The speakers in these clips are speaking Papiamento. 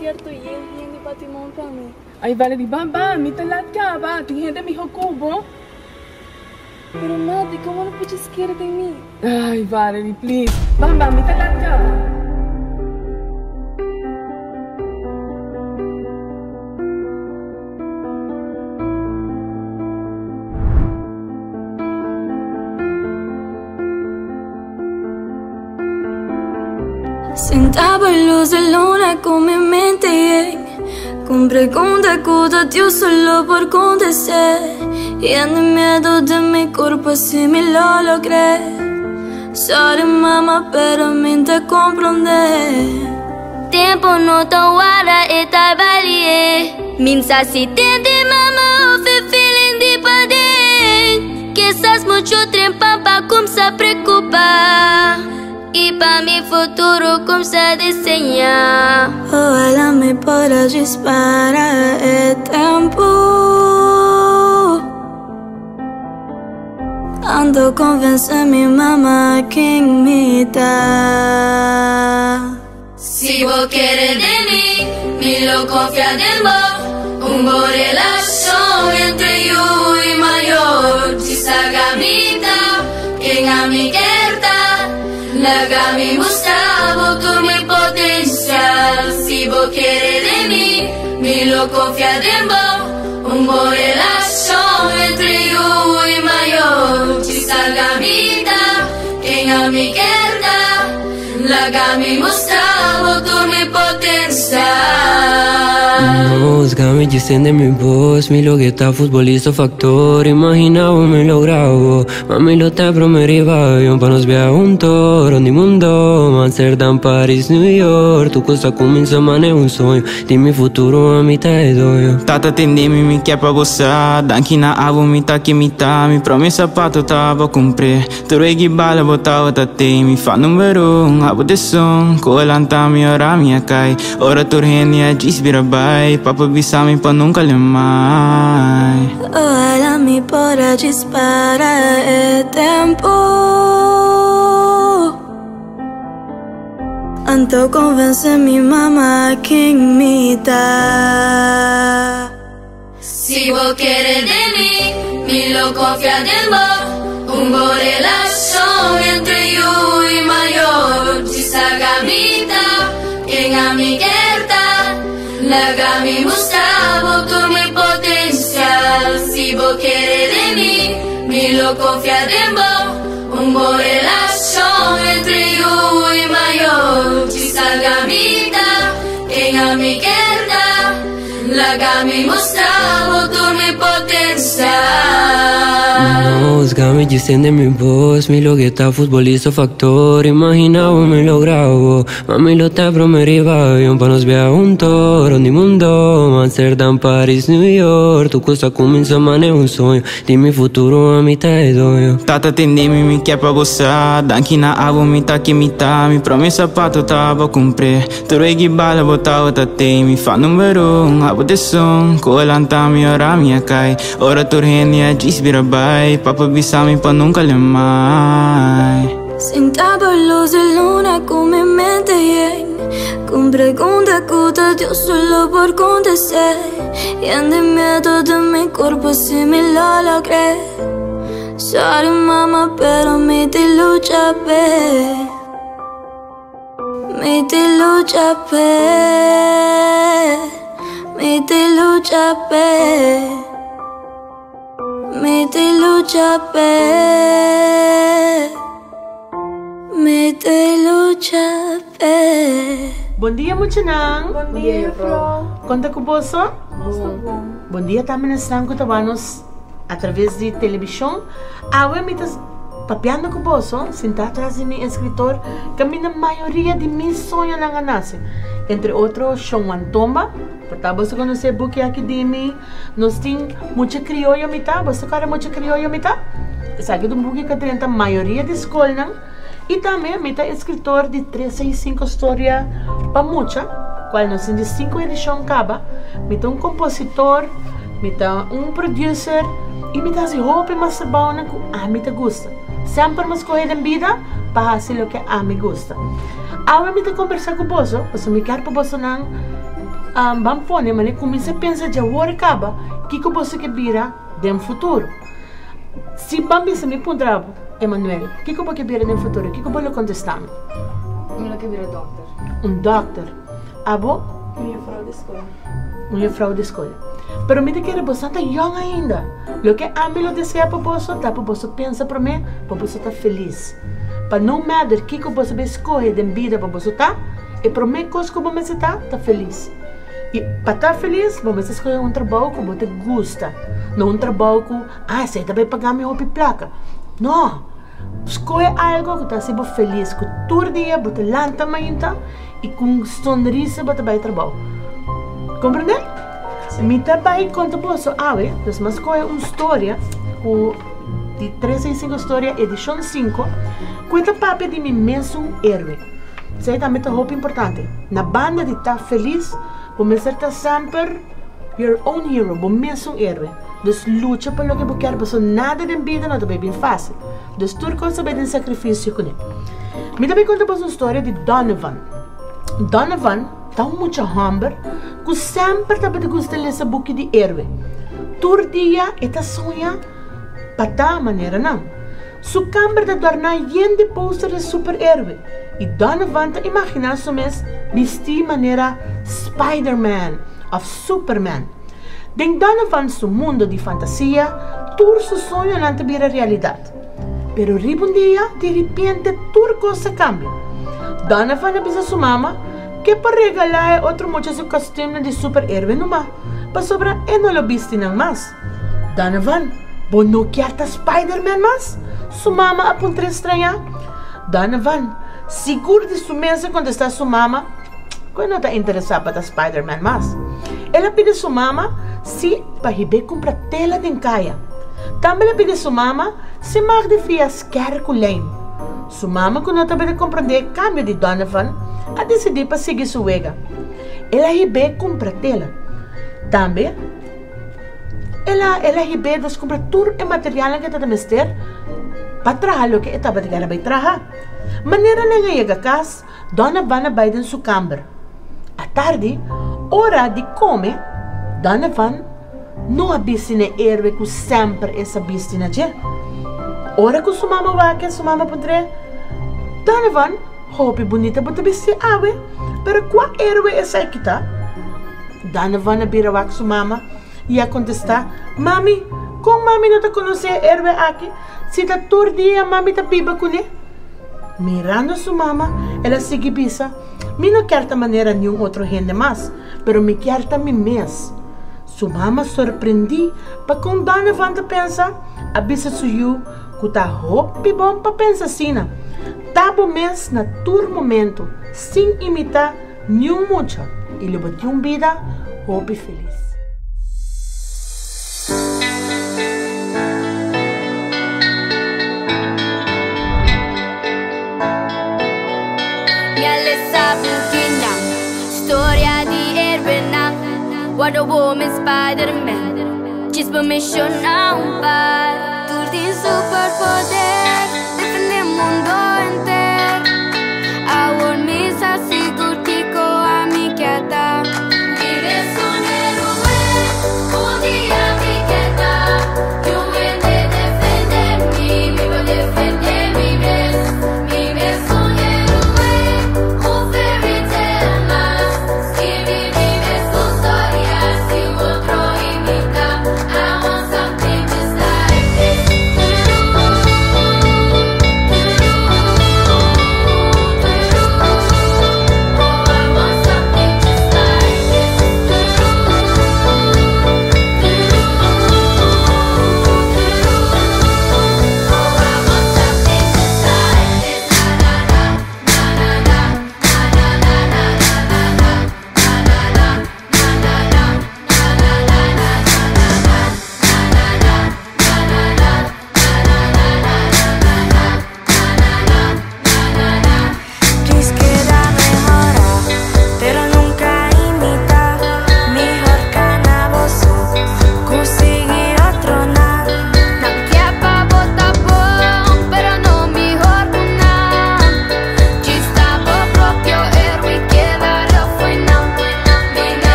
sierto yen hende bati mon pa mi. Ay Valerie, ban ban, mi ta lat kaba, tin hende miho ku bo. Pero ma, dikon bo no por djis kere den mi? Ay Valerie, please, ban ban, mi ta lat kaba. Sentá pa luz de luna ku mi mente yen Con pregunta ku ta Dios solo por contesté Yen di miedo den mi kurpa si mi lo logré Sorry mama pero mi ta comprendé Tempo no ta warda e ta balie Min sa si tende mama of e feeling di paden Kisas mucho trempan pa kumsa preocupa Y pa mi futuro kumsa diseña Ojalá mi por a djis para e tempo Anto convence mi mama ken mi ta. Si bo kere den mi, mi lo konfia den bo. Un bo relashon entre yu i mayor. Djis laga mi ta ken ami kier ta. Laga mi mustra bo tur mi potensial. Si bo kere den mi, mi lo konfia den bo. Un bo relashon entre yu i mayor. Djis laga mi ta ken ami kier ta. Laga mi mustra bo tur mi potencial. Nos gami dicen de mi voz, mi loke ta futbolista of actor. Imagina bo mi logra bo, mami lo ta prome riba avion pa nos biaha hunto rond di mundo. Amsterdam, Paris, New York, tur cos ta cuminsa mane un soño. Di mi futuro ami ta e doño. Tata tende mi, mi kier pa bo sa. Danki na abo mi ta ken mi ta. Mi prome sapato ta bo cumpr'e. Tur e gibala bo tabata tei mi fan number un Abo te son ku a lanta mi ora mi a kai Ora tur hende a djis bira bai Papa bisa mi pa nunka lemai. Ohala mi por a djis para e tempu Anto konvense mi mama ken mi ta. Si bo kere den mi, mi lo konfia den bo. Un bo relashon entre yu i mayor. Djis laga mi ta ken ami kier ta. Laga mi mustra bo tur mi potensial. Si bo kere den mi, mi lo konfia den bo. Un bo relashon entre yu i mayor. Djis laga mi ta ken ami kier ta. Laga mi mustra bo tur mi potencial. Nos gami dicen de mi voz, mi loke ta futbolista of actor. Imagina bo mi logra bo, mami lo ta prome riba avion pa nos biaha hunto rond di mundo. Amsterdam, Paris, New York, tur cos ta cuminsa mane un soño. Di mi futuro ami ta e doño. Tata tende mi, mi kier pa bo sa. Danki na abo mi ta ken mi ta. Mi prome sapato ta bo cumpr'e. Tur e gibala bo tabata tei mi fan number un Abo te son ku a lanta mi ora mi a kai Ora tur hende a djis bira bai Papa bisa mi pa nunka lemai. Sinta pa luz di luna ku mi mente yen Ku pregunta ku ta Dios solo por kontest'é Yen di miedo den mi kurpo si mi lo logr'é Sorry mama pero mi tin lucha p'é. Mi tin lucha p'e, mi tin lucha p'e, mi tin lucha p'e, mi tin lucha p'e. Bon dia muchanan. Bon dia juffrouw. Kon ta ku boso? Nos ta bon. Bon dia tambe na esnan ku ta wak nos atraves di telebishon. Awe mi ta papiando ku boso, sintá tras di mi eskritor, kaminda mayoria di mi soñonan a nase. Entre otro Shon Wan Tomba, por ta boso konosé e buki aki di mi. Nos tin Mucha Krioyo Mi Ta, boso ta kòrda Mucha Krioyo Mi Ta? Esaki ta un buki ku a drenta mayoria di skolnan. I tambe mi ta eskritor di 365 storia pa mucha, kual nos tin di sinku edishon kaba. Mi ta un kompositor, mi ta un producer i mi ta hasi hopi mas trabounan ku ami ta gusta. Semper mi a skohe den bida pa hasi loke ami gusta. Awe mi ta kombersá ku boso pasobra mi kier pa bosonan. Ban pone manera kuminsá pensa djawor kaba kiko boso ke bira den futuro. Si ban bisa mi puntra bo, Emanuel, kiko bo ke bira den futuro, kiko bo lo kontestá mi? Mi lo ke bira dòkter. Un dòkter. Abo? Un yefrou di skol. Un yefrou di skol. Pero mi ta kere boso ta yòn ainda. Loke ami lo desea pa boso ta pa boso pensa promé pa boso ta felis. Pa no matter kiko boso bai skohe den bida pa boso ta, e promé kos ku bo mester ta, ta felis. I pa ta felis bo mester skohe un trabou ku bo ta gusta, no un trabou ku, ah esei ta bai paga mi hopi plaka. No! Skohe algu ku ta hasi bo felis, ku tur dia bo ta lanta mainta i ku un sonrisa bo ta bai trabou. Komprendé? Mi ta bai konta boso awe, dus mi a skohe un storia ku di tres seis sinku storia edishon sinku ku e ta papia di mi mesun héroe. Esei tambe ta hopi importante. Na banda di ta felis, bo mester ta semper your own hero, bo mesun héroe. Dus lucha pa loke bo kier pasobra nada den bida no ta bai bin fácil. Dus tur kos ta bai den sakrifisio kuné. Mi ta bai konta boso un storia di Donovan. Donovan ta un mucha hòmber ku semper tabata gusta lesa buki di héroe. Tur dia e ta soña pa ta manera nan. Su kamber ta dòrná yen di poster di superhéroe i Donovan ta imaginá su mes bistí manera Spiderman òf Superman. Den Donovan su mundo di fantasia, tur su soñonan ta bira realidat. Pero riba un dia, di ripiente tur kos a kambia. Donovan a bisa su mama ke por regalá e otro mucha su kòstümnan di superhéroe numa, pasobra e no lo bisti nan mas. Donovan, bo no kier ta Spiderman mas? Su mama a puntr'é strañá. Donovan, sigur di su mes a kontestá su mama ku e no ta interesá pa ta Spiderman mas. El a pidi su mama si pa hib'é kumpra tela den kaya. Tambe el a pidi su mama si mag di fia skèr ku lijm. Su mama ku no tabata komprondé e kambio di Donovan a disidí pa sigui su wega. El a hib'é kumpra tela. Tambe. El a el a hib'é dus kumpra tur e materialnan ku e tabata mester pa traha loke e tabata kere bai traha. Manera nan a yega kas, Donovan a bai den su kamber. Atardi, ora di kome, Donovan no a bisti na e héroe ku semper e sa bisti na dje. Ora ku su mama wak e, su mama puntr'é, Donovan, hopi bunita bo ta bisti awe, pero kua héroe esaki ta? Donovan a bira wak su mama i a kontestá, Mami, kon mami no ta konosé e héroe aki si ta tur dia mami ta biba kuné? Mirando su mama, el a sigui bisa, Mi no kier ta manera niun otro hende mas, pero mi kier ta mi mes. Su mama sorprendí pa kon Donovan ta pensa, a bisa su yu ku ta hopi bon pa pensa asina. Ta bo mes na tur momento, sin imitá Niun mucha y lo bo tin un bida hopi felis. Mi a lesa bukinan, storia di héroenan, Wonder Woman, Spiderman, djis pa menshoná un par. Tur tin superpoder, defendé mundo henter. Awor mi sa sigur kiko ami ke ta. Mi mes un héroe, un dia mi ke ta. Niun hende defendé mi, mi por defendé mi mes. Mi mes un héroe, un fairy tale mas. Skirbi mi mes un storia, si otro imita. I want something just like this.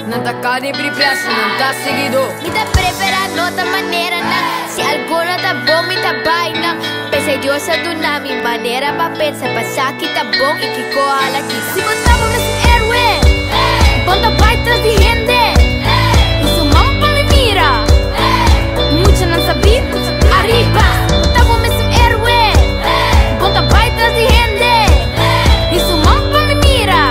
Nan ta kari plaza, nan ta seguidó. Mi ta prefera no ta manera nan. Si algo no ta bon, mi ta bai nan. P'esei Dios a duna mi manera pa pensa, pa sa ki ta bon i kiko hala kita. Si bo ta bo mesun héroe, bo ta bai tras di hende. I su man pa mi mira, muchanan sabí, ariba. Bo ta bo mesun héroe, bo ta bai tras di hende. I su man pa mi mira,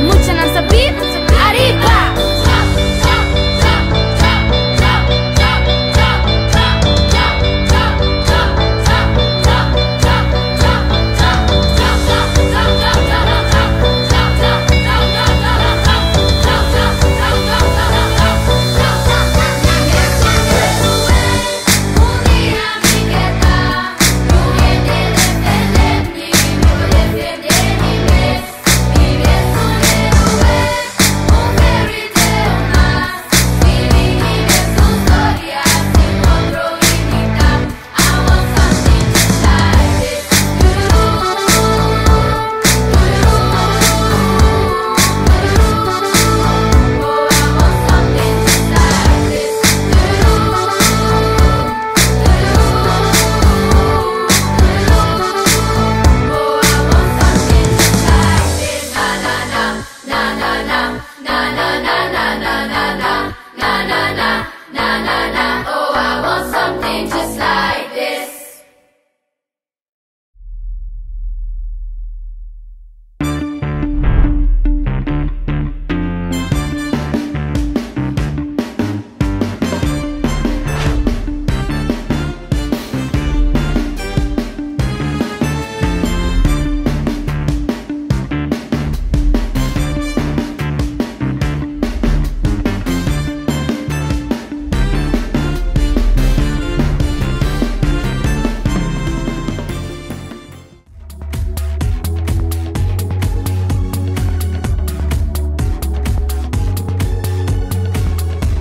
muchanan sabí, ariba.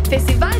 Festival